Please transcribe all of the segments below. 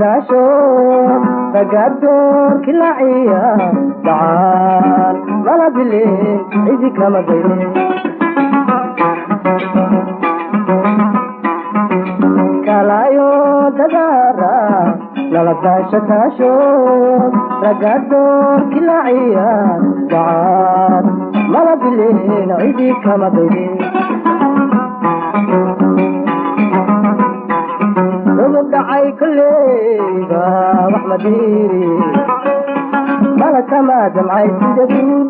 Daasho tagaadoor kilaciya dacaan mala bilin cidi kama dayrin kalayo dadaara nala daasho daasho tagaadoor kilaciya dacaan mala bilin cidi kama dayrin dhacay kuleyba wax madiri mala kama damcay sida guud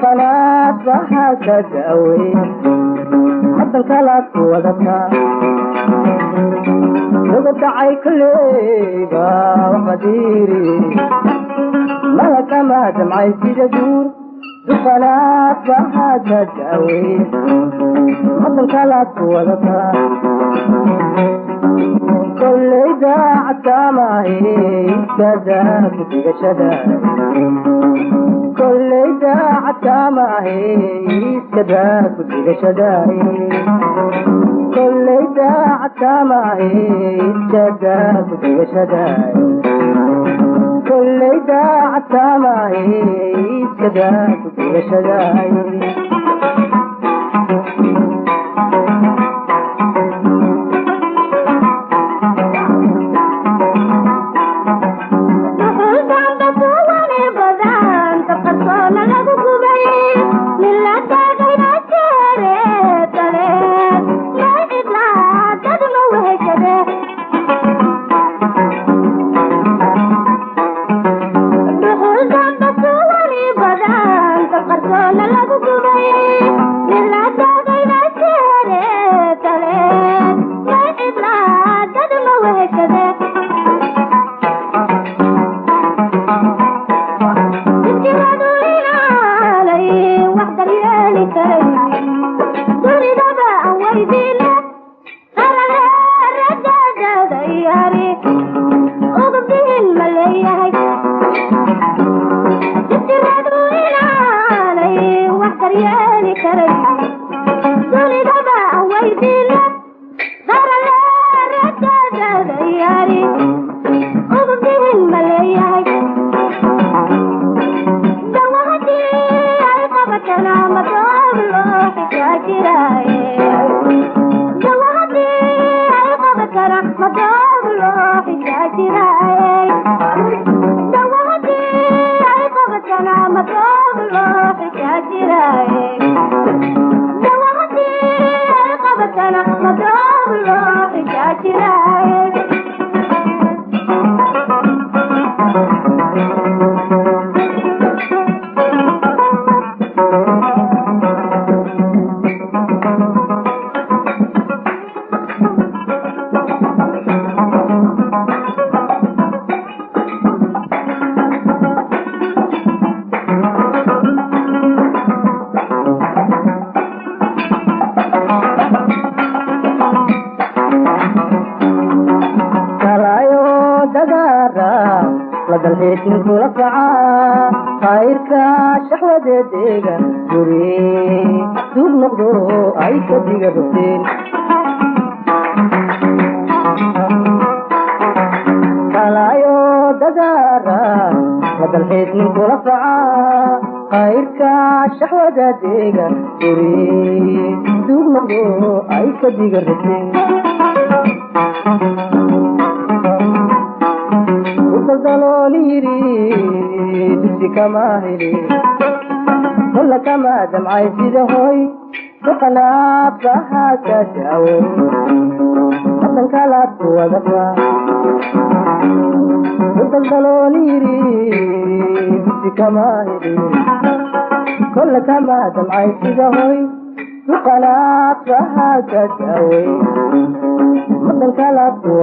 qanaad waxaa ka daawey hadan kalaad ku wadataa lagu dhacay kuleyba wax madiri mala kama damcay sida guud qanaad waxaa ka daawey hadan kalaad ku wadataa كل داعة معي كذا كتير كل داعة معي كذا كتير كل داعة معي كذا كتير كل داعة معي كذا كتير.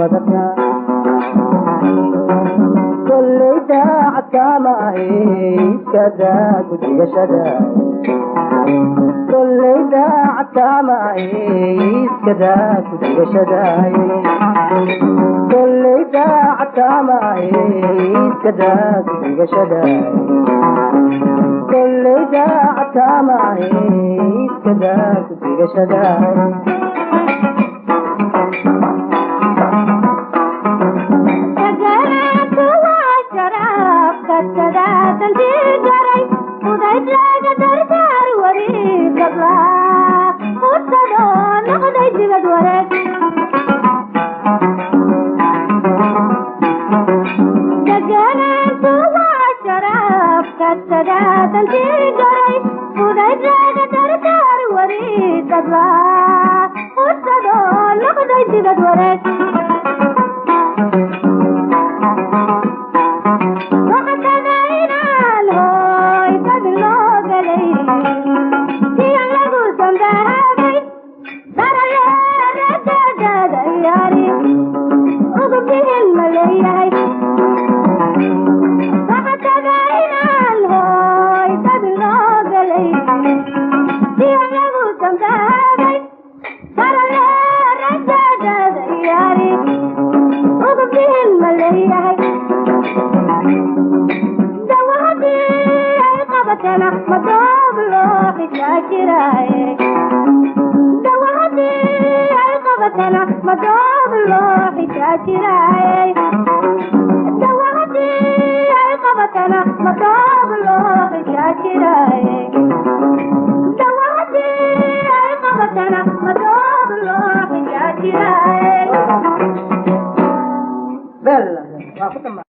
wadataa kolley daacadka maahe iskadaa gudigashada kolley daacadka maahe iskadaa gudigashadaay kolley daacadka maahe iskadaa gudigashadaay kolley daacadka maahe iskadaa gudigashadaay Bella,